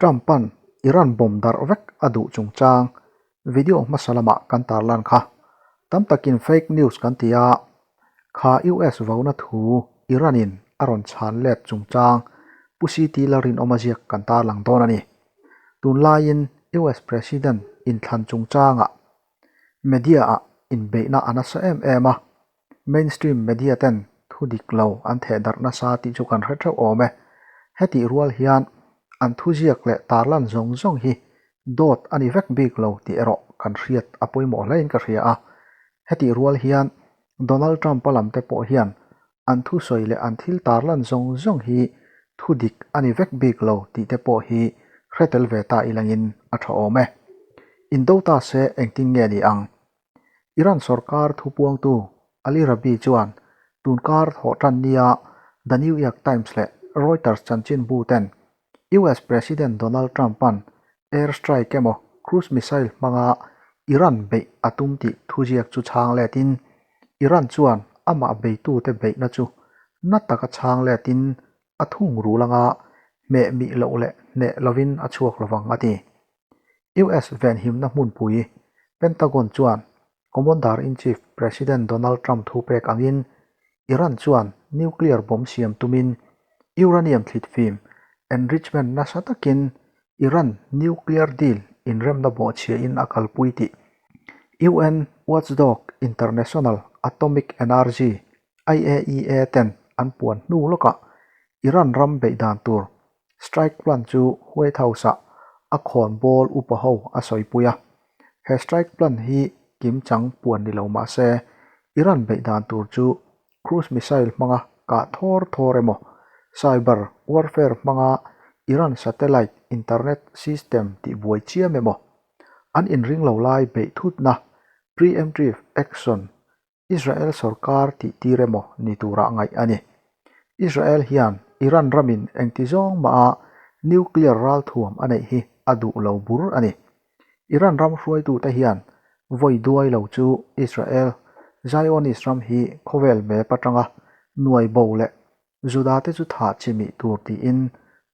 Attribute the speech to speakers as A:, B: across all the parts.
A: Trump-a'n Iran bomb darh vek a duh chungchang video hmasa lamah kan tarlan kha. Tam takin fake news kan ti a, kha US vona thu Iran-in a rawn chhan let chungchang Pu CT Lalrinawma ziak kan tarlang dawn a ni. Tunlaiin US President inthlan chungchangah media-ah inbeihna a nasa em em a, Mainstream media ten thu dik lo an theh darh nasa tih chu kan hre theuh awm e. Hetih rual hian an thuziak leh tarlan zawng zawng hi dawt a ni vek bik lo tih erawh kan hriat a pawimawh hlein ka hria a. Hetih rual hian Donald Trump-a lam te pawh hian an thusawi leh an thil tarlan zawng zawng hi thu dik a ni vek bik lo tih te pawh hi hre tel ve ta ilangin a tha awm e. Indo ta se engtin nge ni ang? Iran sorkar thupuangtu Ali Rabi chuan tunkar thawh tan nia The New York Times leh Reuters chanchinbu ten US President Donald Trump-a'n air strike emaw cruise missile hmanga Iran beih a tum tih thuziak chu chhang letin Iran chuan amah beitute beihna chu na taka chhang letin a thung rul anga hmeh mih loh leh hneh lovin a chhuak lovang a ti. US venhimna hmunpui, Pentagon chuan Commander-in-Chief President Donald Trump thu pek angin Iran chuan nuclear bomb siam tumin uranium thlitfim enrichment nasa takin Iran nuclear deal inremna bawhchhiahin a kalpui tih UN watchdog International Atomic Energy, IAEA, ten an puan hnu lawkah Iran ram beih dan tur Strike plan chu White House-ah a khawn bawl upa ho a sawipui a. He strike plan hi kim chang puan ni lo mah se, Iran beih dan tur chu cruise missile hmanga kah thawr thawr emaw, cyber warfare hmanga Iran satellite internet system tihbuai chiam emaw, an inring lo lai beih thutna preemptive action Israel sorkar tih tir emaw ni turah ngaih a ni. Israel hian Iran ramin engti zawng maha nuclear ralthuam a neih hi a duh lo bur a ni. Iran ram hruaitute hian vawi duai lo chu Israel Zionist ram hi khawvel map atanga nuai bo leh Juda te chu thah chi mih tur tiin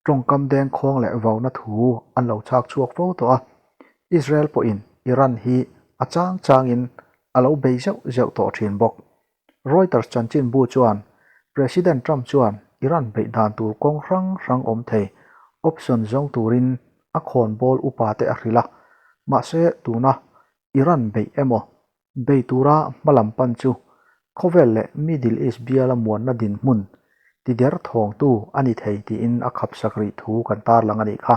A: tawngkam dengkhawng leh vauna thu an lo chhak chhuak fo tawh a. Israel pawhin Iran hi a chang changin a lo bei zeuh zeuh tawh thin bawk. Reuters chanchinbu chuan President Trump chuan Iran beih dan tur kawng hrang hrang awm thei option zawng turin a khawnbawl upa te a hrilh a, mahse tuna Iran beih emaw Bei tura hmalam pan chu khawvel leh Middle East biala muanna dinhmun tider thawngtu a ni thei tiin a khapsak rih thu kan tarlang a nih kha.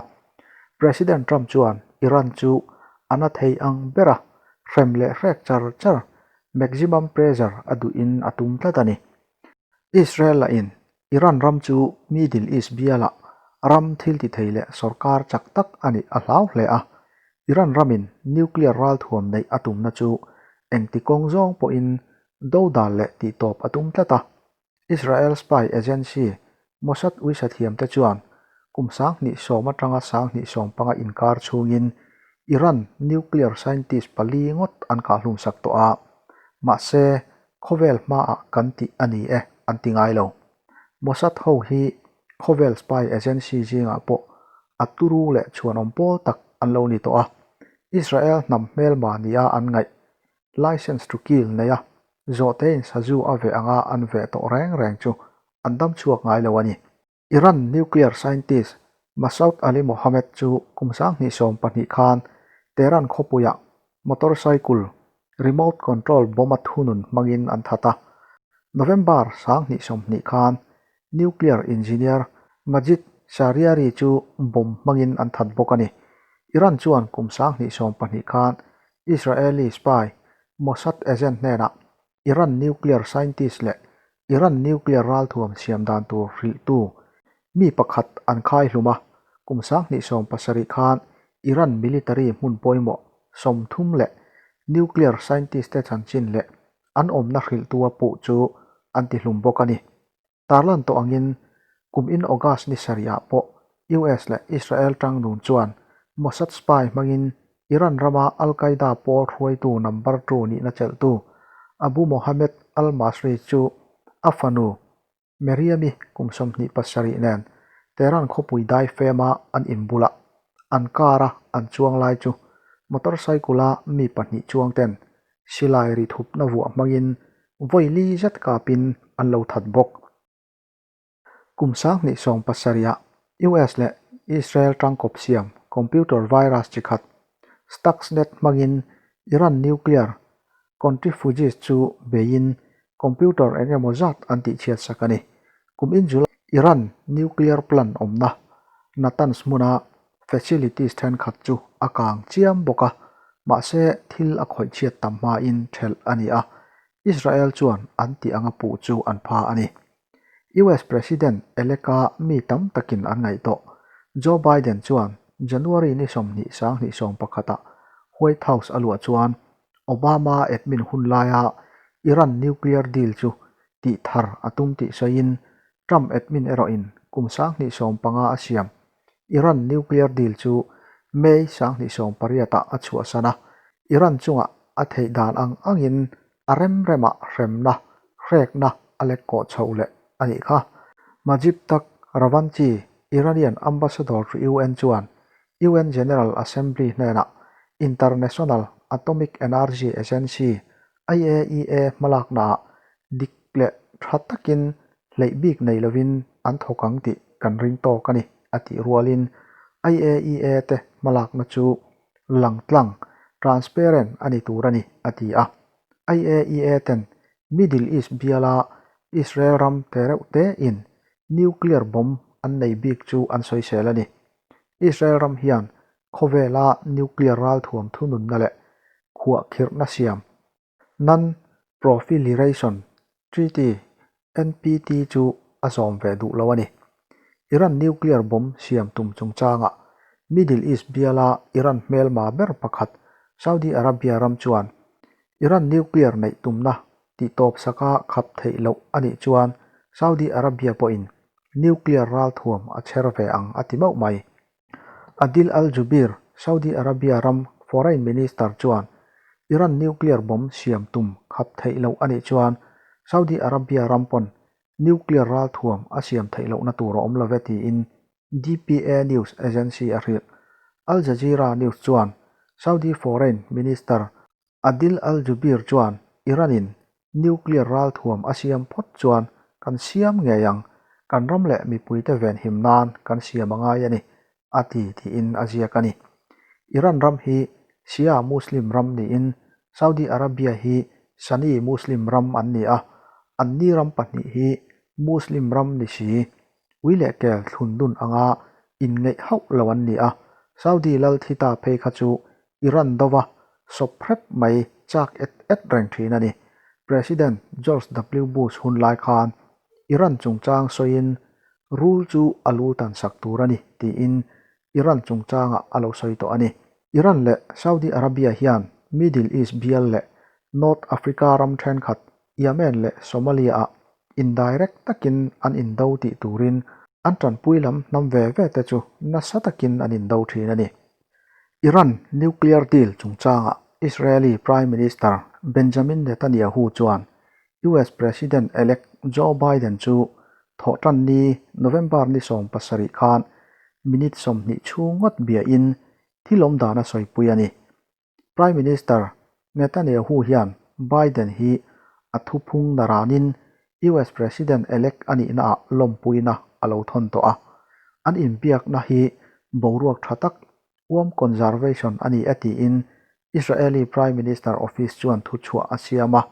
A: President Trump chuan Iran chu a na thei ang bera hrem leh hrek char char maximum pressure a duhin a tum tlat a ni. Israel lahin Iran ram chu Middle East bialah ram thil ti thei leh sorkar chak tak a nih a hlau hle a, Iran ramin nuclear ralthuam neih a tumna chu engti kawng zawng pawhin dodal leh tihtawp a tum tlat a. Israel spy agency Mossad uisathiamte chuan kum 2010 atanga 2015 inkar chhungin Iran nuclear scientist pali ngawt an kahhlumsak tawh a, mahse Khawvel hmaah kan tih a ni e an ti ngai lo. Mossad ho hi khawvel spy agency zingah pawh a turu leh chhuanawm pawl tak an lo ni tawh a. Israel hnam hmelma nia an ngaih, license to kill neia zawhtein sazu a veh anga an veh tawh reng reng chu an dam chhuak ngai lo a ni. Iran nuclear scientist Masoud Ali Mohammed chu kum 2012 khan Tehran khawpuiah motorcycle remote control bomb-a thunun hmangin an that a. November 2020 khan nuclear engineer Majid Shahriari chu bomb hmangin an that bawk a ni. Iran chuan kum 2012 khan Israeli spy Mossad agent hnenah Iran nuclear scientist leh Iran nuclear ralthuam siam dan tur hrilhtu mi pakhat an khai hlum a, kum 2017 khan Iran military hmun pawimawh 30 leh nuclear scientist te chanchin leh an awmna hrilhtua puh chu an ti hlum bawk a ni. Tarlan tawh angin kum in August ni sarihah pawh US leh Israel tangnun chuan Mossad spy hmangin Iran rama Al-Qaeda pawl hruaitu number two nihna chelhtu Abu Mohammed al-Masri chu a fanu Meriami kum 27 nen Tehran khawpui daifema an inbulah. An car-a an chuang lai chu motorcycle-a mi pahnih chuangten silai ri thupna vuah hmangin vawi li zet kapin an lo that bawk. Kum 2017-ah US leh Israel tangkawp siam computer virus chi khat Stuxnet hmangin Iran nuclear centrifuges chu beiin computer eng emaw zat an tihchhiat sak a ni. Kum in July Iran nuclear plant awmna Natanz hmuna facilities thenkhat chu a kang chiam bawk a, mahse thil a khawih chhiat tam hmain thelh a ni a, Israel chuan an tih anga puh chu an pha a ni. US President elect-a mi tam takin an ngaih tawh. Joe Biden chuan January ni 20 2011-ah White House a luah chuan Obama admin hun laia Iran nuclear deal chu tih thar a tum tih sawiin Trump admin erawhin kum 2015 a siam Iran nuclear deal chu May 2018-ah a chhuahsan a, Iran chungah a theih dan ang angin A rem remah hremna, hrekna a lek kawh chhoh leh a nih kha. Majib Takht Ravanchi, Iranian Ambassador to UN chuan UN General Assembly hnenah International Atomic Energy Agency, IAEA, hmalaknaah dik leh tha takin hleih bik nei lovin an thawk ang tih kan ring tawk a ni, a tih rualin IAEA te hmalakna chu langtlang, transparent, a ni tur a ni, a ti a. IAEA ten Middle East biala Israel ram te reuh tein nuclear bomb an nei bik chu an sawisel a ni. Israel ram hian khawvela nuclear ralthuam thununna leh khuahkhirhna siam Non-Proliferation Treaty, NPT, chu a zawm ve duh lo a ni. Iran nuclear bomb siam tum chungchangah Middle East biala Iran hmelma ber pakhat Saudi Arabia ram chuan Iran nuclear neih tumna tihtawp saka khap theih loh a nih chuan Saudi Arabia pawhin nuclear ralthuam a chher ve ang a ti mauh mai. Adil al-Jubeir, Saudi Arabia ram Foreign Minister chuan Iran nuclear bomb siam tum khap theih loh a nih chuan Saudi Arabia ram pawn nuclear ralthuam a siam theih lohna tur a awm lo ve tiin dpa news agency a hrilh. Al Jazeera News chuan Saudi Foreign Minister Adil al-Jubeir chuan Iran-in Nuclear ralthuam a siam phawt chuan kan siam ngei ang, kan ram leh mipuite venhim nan kan siam a ngai a ni, a ti tiin a ziak a ni. Iran ram hi Shia Muslim ram niin Saudi Arabia hi Sunni Muslim ram an ni a, anni ram pahnih hi Muslim ram ni si, ui leh kel thlun dun anga inngeih hauh lo an ni a, Saudi lal thi ta phei kha chu Iran dova sawp hrep mai chak et et reng thin a ni. President George W. Bush hun lai khan Iran chungchang sawiin rul chu a lu tan sak tur a ni tiin Iran chungchangah a lo sawi tawh a ni. Iran leh Saudi Arabia hian Middle East bial leh North Africa ram thenkhat Yemen leh Somalia-ah indirect takin an indo tih turin an tanpui lam hnam ve ve te chu nasa takin an indo thin a ni. Iran nuclear deal chungchangah Israeli Prime Minister Benjamin Netanyahu chuan US President-elect Joe Biden chu Thawhtanni November ni 17 khan minute 20 chhung ngawt biain thil awm dan a sawipui a ni. Prime Minister Netanyahu hian Biden hi a thuphung naranin US President-elect a nihnaah lawmpuina a lo thawn tawh a. An inbiakna hi boruak tha tak, warm conservation a ni e tiin Israeli Prime Minister Office chuan thuchhuah a siam a.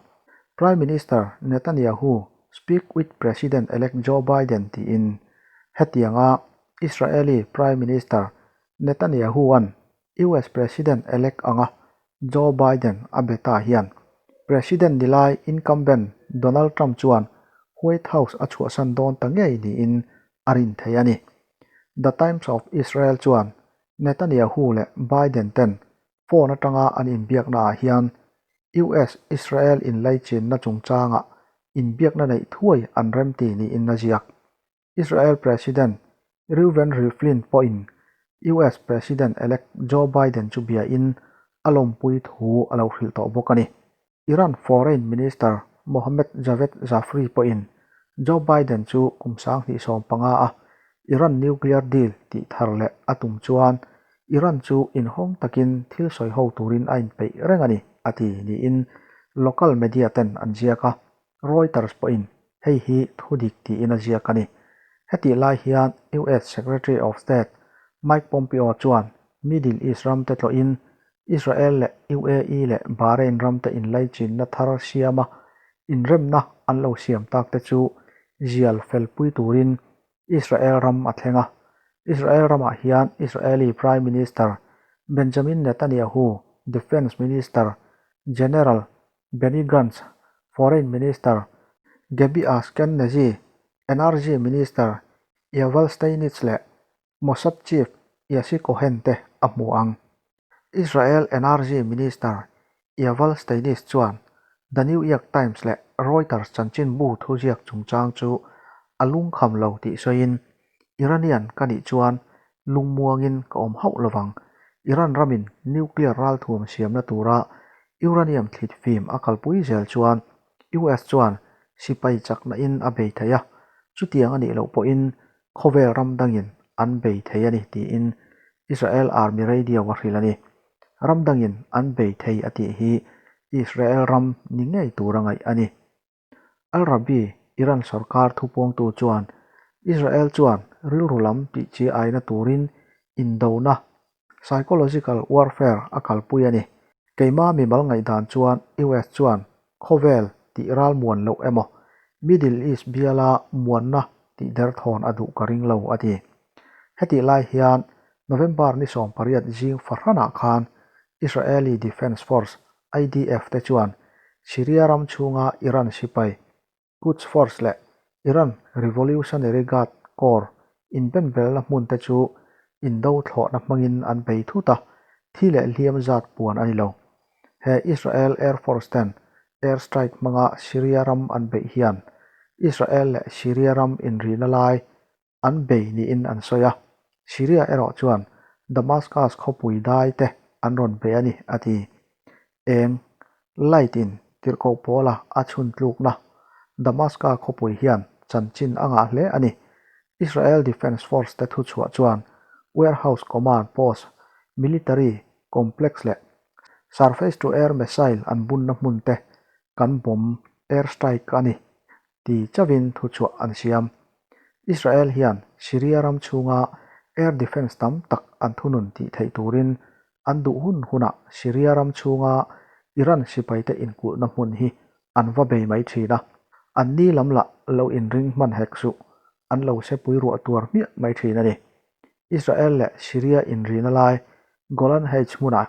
A: Prime Minister Netanyahu speak with President-elect Joe Biden tiin hetianga Israeli Prime Minister Netanyahu-a'n US President-elect anga Joe Biden a be ta hian President ni lai incumbent Donald Trump chuan White House a chhuahsan dawn ta ngei niin a rin thei a ni. The Times of Israel chuan Netanyahu leh Biden ten phone atanga an inbiaknaah hian US-Israel inlaichinna chungchangah inbiakna neih thuai an remti niin a ziak. Israel President Reuven Rivlin pawhin US President-elect Joe Biden chu biain a lawmpui thu a lo hrilh tawh bawk a ni. Iran Foreign Minister Mohammad Javad Zafri pawhin Joe Biden chu kum 2015 a Iran nuclear deal tih thar leh a tum chuan Iran chu inhawng takin thil sawi ho turin a inpeih reng a ni, a ti niin local media ten an ziak a, Reuters pawhin hei hi thudik tiin a ziak a ni. Hetih lai hian US Secretary of State Mike Pompeo chuan Middle East ramte tlawhin Israel leh UAE leh Bahrain ramte inlaichinna thar siama inremna an lo siam takte chu zial felpui turin Israel ram a thleng a. Israel ramah hian Israeli Prime Minister Benjamin Netanyahu, Defence Minister General Benny Gantz, Foreign Minister Gabi Ashkenazi, Energy Minister Yuval Steinitz leh Mossad Chief Yossi Cohen te a hmu ang. Israel Energy Minister Yuval Steinitz chuan The New York Times leh Reuters chanchinbu thuziak chungchang chu a lungkham lo tih sawiin, Iranian ka nih chuan lungmuangin ka awm hauh lovang. Iran ramin nuclear ralthuam siamna tura uranium thlit fim a kalpui zel chuan US chuan sipai chaknain a bei thei a, chutiang a nih loh pawhin khawvel ram dangin an bei thei a ni tiin Israel Army Radio a hrilh a ni. Ram dangin an bei thei a tih hi Israel ram ni ngei tura ngaih a ni. Al-Rabi, Iran sorkar thupuangtu chuan Israel chuan rilru lam tihchi aina turin indona, psychological warfare, a kalpui a ni. Keima mimal ngaihdan chuan US chuan khawvel tih ral muan loh emaw Middle East biala muanna tih derthawn a duh ka ring lo, a ti. Hetih lai hian November ni 18 zing fahranah khan Israeli Defence Force, IDF, te chuan Syria ram chhunga Iran sipai Quds Force leh Iran Revolutionary Guard Corps inbenbelna hmun te chu indo thlawhna hmangin an bei thut a, thi leh hliam zat puan a ni lo. He Israel Air Force ten air strike hmanga Syria ram an beih hian Israel leh Syria ram inrihna lai an bei niin an sawi a, Syria erawh chuan Damascus khawpui dai te an rawn bei a ni, a ti. Eng light in tirhkoh pawla a chhun tlukna Damaska khawpui hian chanchin a ngah hle a ni. Israel Defence Force te thuchhuah chuan Warehouse Command Post, Military Complex leh Surface-to-air missile an bunna hmun te kan bomb air strike a ni. Ti chauhin thuchhuah an siam. Israel hian Syria ram chhunga air defence tam tak an thunun tih theih turin an duh hun hunah Syria ram chhunga Iran sipaite inkulhna hmun hi an va bei mai thin a, an ni lam lah lo inring hman hek suh, an lo sepui ruah tuar hmiah mai thin a ni. Israel leh Syria inrina lai Golan Heights hmunah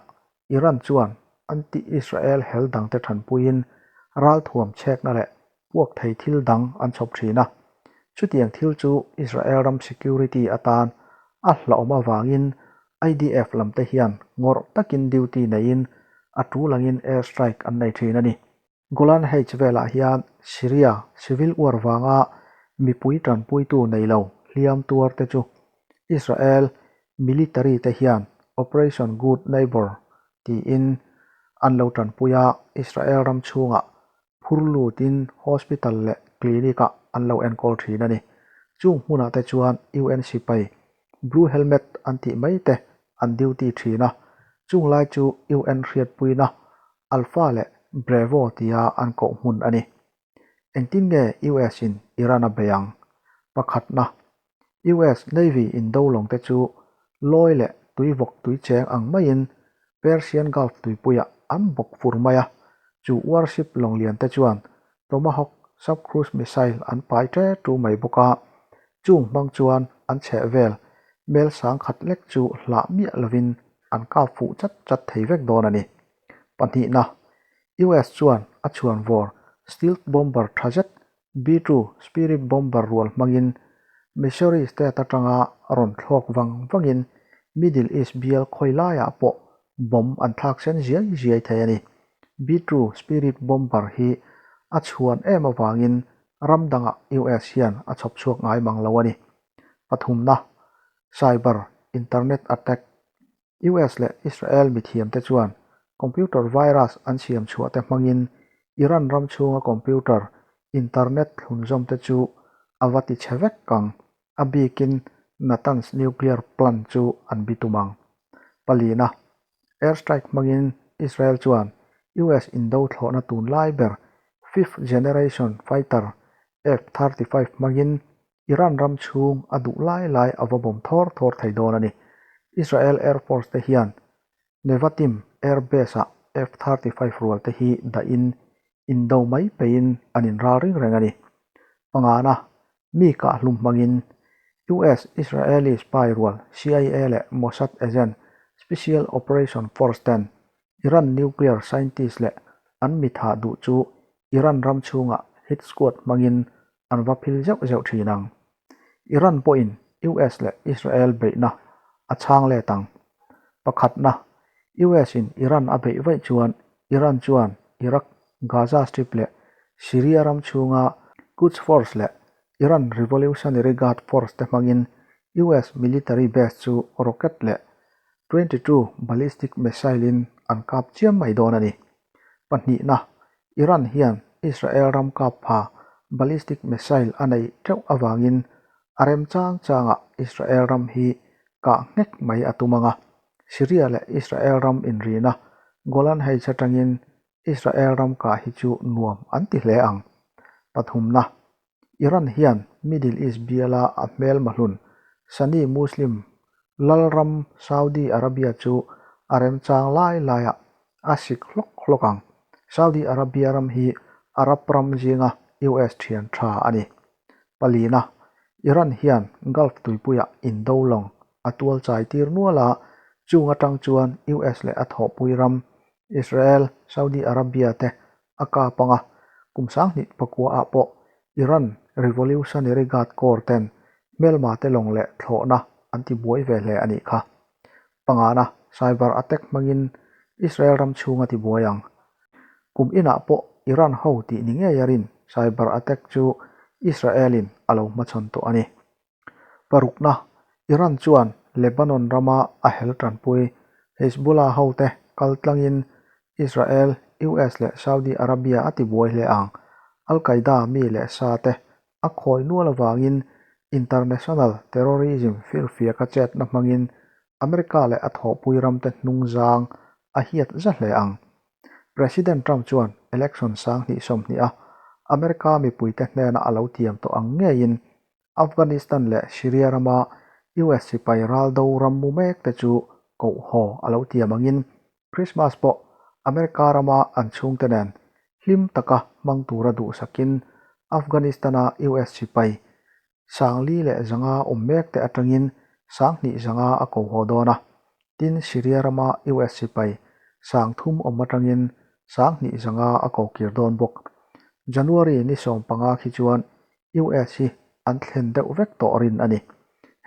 A: Iran chuan anti-Israel hel dangte thanpuiin ralthuam chhekna leh puak thei thil dang an chhawp thin a. Chutiang thil chu Israel ram security atan a hlauhawm avangin IDF lamte hian ngawrh takin duty neiin a tul angin air strike an nei thin a ni. Golan Heights velah hian Syria civil war vanga mipui tanpuitu nei lo hliam tuarte chu Israel military te hian Operation Good Neighbor tiin an lo tanpui a, Israel ram chhungah phur lutin hospital leh clinic ah an lo enkawl thin a ni. Chung hmunah te chuan UN sipai Blue Helmet an tih mai te an duty thin a, chung lai chu UN hriatpuina Alpha leh Bravo tia an koh hmun a ni. Engtin nge US in Iran a bei ang? Pakhatna, US Navy indo lawng te chu lawi leh tuivawk tuicheng ang maiin Persian Gulf tuipuiah an bawk fur mai a, chu warship lawng lian te chuan Tomahawk sub-cruise missile an pai ṭe ṭu mai bawk a, chung hmang chuan an chhehvel mel sangkhat lek chu hlah miah lovin an kap fuh chat chat thei vek dawn a ni. Pahnihna, US chuan a chhuanvawr stealth bomber tha zet B-2 Spirit bomber rual hmangin Missouri state atanga rawn thlawk vang vangin Middle East bial khawi laiah pawh bomb an thlak sen ziai ziai thei a ni. B-2 Spirit bomber hi a chhuan em avangin ram dangah US hian a chhawp chhuak ngai mang lo a ni. Pathumna, Cyber Internet Attack US leh Israel mithiamte chuan computer virus an siam chhuah te hmangin Iran ram chhunga computer internet thlunzawmte chu a va ti chhe vek ang, a bikin Natanz nuclear plant chu an bitum ang. Palina, Airstrike hmangin Israel chuan US indo thlawhna tunlai ber fifth generation fighter F-35 hmangin Iran ram chhung a duh lai lai a va bawm thawr thawr thei dawn a ni. Israel Air Force te hian Nevatim Air Base-ah F-35 rual te hi dahin indo mai peihin an inral ring reng a ni. Pangana, mi kahhlum hmangin US Israeli spy rual CIA leh Mossad agent Special Operation Force ten Iran nuclear scientist leh an mitha duh chu Iran ram chhungah hit squad hmangin an va phil zeuh zeuh thin ang. Iran pawhin US leh Israel beihna a chhang let ang. Pakhatna, US in Iran a beih vaih chuan Iran chuan Iraq, Gaza Strip leh Syria ram chhunga Quds Force leh Iran Revolutionary Guard Force te hmangin US military base chu rocket leh 22 ballistic missile in an kap chiam mai dawn a ni. Pahnihna, Iran hian Israel ram kap pha ballistic missile a neih teuh avangin a rem chang changah Israel ram hi kah nghek mai a tum ang a. Syria leh Israel ram inrina Golan Heights atangin Israel ram kah hi chu nuam an ti hle ang. Pathumna, Iran hian Middle East biala a hmelma hlun Sunni Muslim lalram Saudi Arabia chu a remchang lai laiah a sik hlawk hlawk ang. Saudi Arabia ram hi Arab ram zinga US thian tha a ni. Palina, Iran hian Gulf tuipuiah indo lawng a tual chai tir nual a, chung atang chuan US leh a thawhpui ram Israel, Saudi Arabia te a kap ang a, kum 2009 ah pawh Iran Revolutionary Guard Corps ten hmelma te lawng leh thlawhna an ti buai ve hle a nih kha. Pangana, cyber attack hmangin Israel ram chhung a ti buai ang. Kum inah pawh Iran ho tih ni ngei a rin cyber attack chu Israel in a lo hmachhawn tawh a ni. Parukna, Iran chuan Lebanon rama a hel tanpui Hezbollah hote kal tlangin Israel, US leh Saudi Arabia a tibuai hle ang. Al-Qaeda mi leh sa te a khawi nual avangin international terrorism firfiaka chetna hmangin America leh a thawhpui ramte hnungzang a hiat za hle ang. President Trump chuan election 2020 a America mipuite hnena a lo tiam tawh ang ngeiin Afghanistan leh Syria rama US sipai ral do ram mu mek te chu koh haw a lo tiam angin Christmas pawh America rama an chhungte nen hlim taka hmang tura duhsakin Afghanistan-a US sipai 4100 awm mek te atangin 2500 a ko haw dawn a. Tin, Syria rama US sipai 3000 awm atangin 2500 a ko kir dawn bawk. January ni 15 khi chuan US hi an thlen deuh vek tawh rin a ni.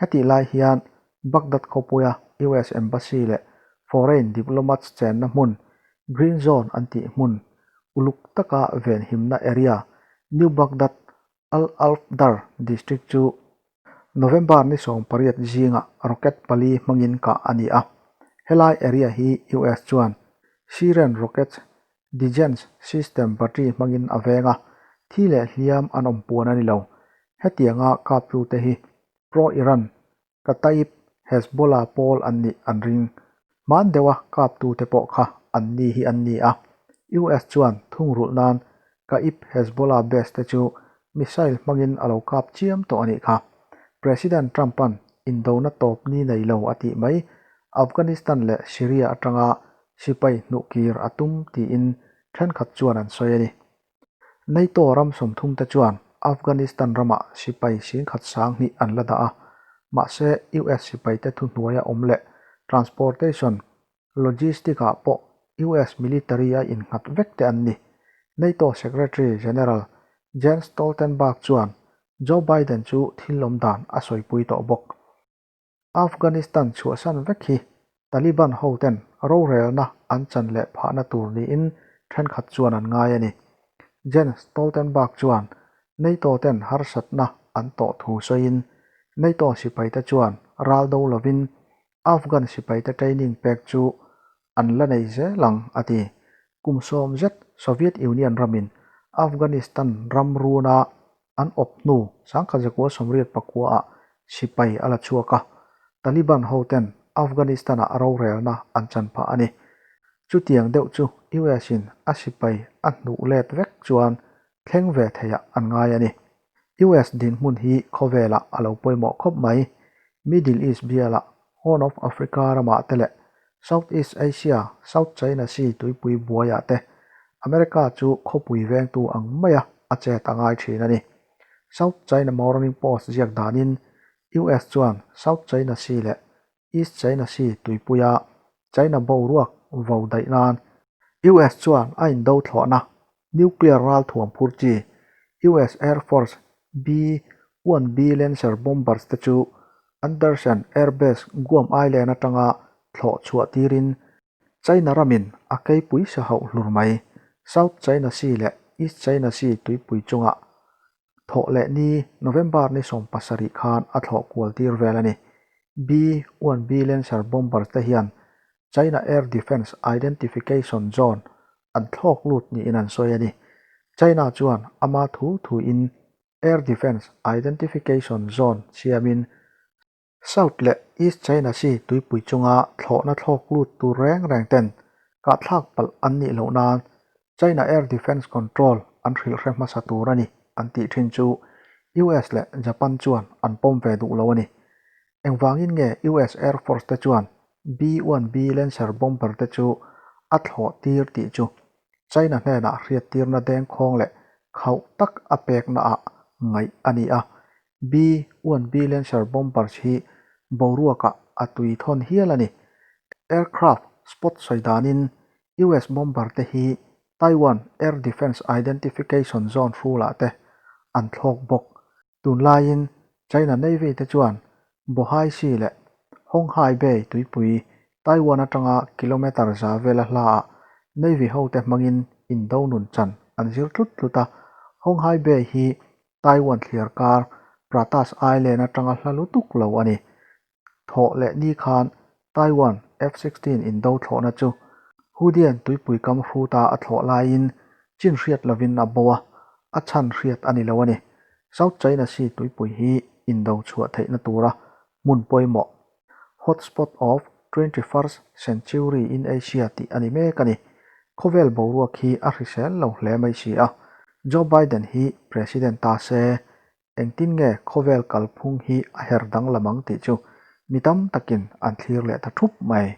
A: Hetih lai hian Baghdad khawpuia US Embassy leh foreign diplomats chenna hmun Green Zone an tih hmun uluk taka venhimna area New Baghdad Al-Alfdar District chu November ni 18 zingah rocket pali hmangin kah a ni a. Helai area hi US chuan Syrian rockets Degense system battery hmangin a veng a, thi leh hliam an awm puan a ni lo. Hetianga kaptute hi pro-Iran Kataib Hezbollah pawl an nih an ring. Hman deuha kaptute pawh kha an ni hi an ni a. US chuan thungrulh nan Kaib Hezbollah base te chu missile hmangin a lo kap chiam tawh a nih kha. President Trump-a'n indona tawp ni nei lo a tih mai Afghanistan leh Syria atanga sipai hnuhkir a tum tiin thenkhat chuan an sawi a ni. NATO ram 30 te chuan Afghanistan ramah sipai 12,000 an la dah a, mahse US sipaite thuhnuaia awm leh transportation, logistic-ah pawh US military a innghat vek te an ni. NATO Secretary General Jens Stoltenberg chuan Joe Biden chu thil awm dan a sawipui tawh bawk. Afghanistan chhuahsan vek hi Taliban hoten rorelna an chan leh phahna tur niin thenkhat chuan an ngai a ni. Jens Stoltenberg chuan NATO ten harsatna an tawh thu sawiin NATO sipaite chuan ral do lovin Afghan sipaite training pek chu an la nei zel ang a ti. Kum sawm zet Soviet Union ramin Afghanistan ram runa an awp hnu 1989 ah sipai a la chhuak a, Taliban hoten Afghanistan-ah rorelna an chan phah a ni. Chutiang deuh chu US-in a sipai a hnuh let vek chuan thleng ve theiah an ngai a ni. US dinhmun hi khawvelah a lo pawimawh khawp mai. Middle East bialah Horn of Africa ramah te leh South East Asia, South China Sea tuipui buaiah te America chu khawpui vengtu ang maia a chet a ngai thin a ni. South China Morning Post ziak danin US chuan South China Sea leh East China Sea tuipuia China boruak vo daih nan US chuan a indo thlawhna nuclear ralthuam phur chi US Air Force B-1B Lancer bombers te chu Andersen Air Base Guam Island atanga thlawh chhuah tirin China ramin a keipui sa hauh hlur mai South China Sea leh East China Sea tuipui chungah Thawh leh ni November ni 17 khan a thlawh kual tir vel a ni. B-1B Lancer bombers te hian China Air Defence Identification Zone an thlawk lut niin an sawi a ni. China chuan ama thu thuin Air Defence Identification Zone siamin South leh East China Sea tuipui chunga thlawhna thlawk lut tur reng reng ten kahthlak palh an nih loh nan China Air Defence Control an hrilh hre hmasa tur a ni an tih thin chu US leh Japan chuan an pawm ve duh lo a ni. Engvangin nge US Air Force te chuan B-1B Lancer bomber te chu a thlawh tir tih chu China hnenah hriattirna dengkhawng leh khauh tak a pekna ah ngaih a ni a, B-1B Lancer bombers hi boruakah a tui thawn hial a ni. Aircraft spot sawi danin US bomber te hi Taiwan Air Defense Identification Zone hrulah te an thlawk bawk. Tunlaiin China Navy te chuan Bohai Sea leh Honghai Bay tuipui Taiwan atanga kilometre za vela hlaah Navy hote hmangin indo nun chan an zir tlut tlut a. Honghai Bay hi Taiwan thliar kar Pratas Island atanga hla lutuk lo a ni. Thawh leh ni khan Taiwan F-16 indo thlawhna chu Hudian tuipui kam hruta a thlawh laiin chin hriat lovin a bo a, a chhan hriat a ni lo a ni. South China Sea tuipui hi indo chhuah theihna tura hmun pawimawh, hotspot of 21st century in Asia tih a ni mek a ni. Khawvel boruak hi a hrisel lo hle mai si a, Joe Biden hi President ta se, Engtin nge khawvel kalphung hi a her danglam ang tih chu mi tam takin an thlir leh ta thup mai.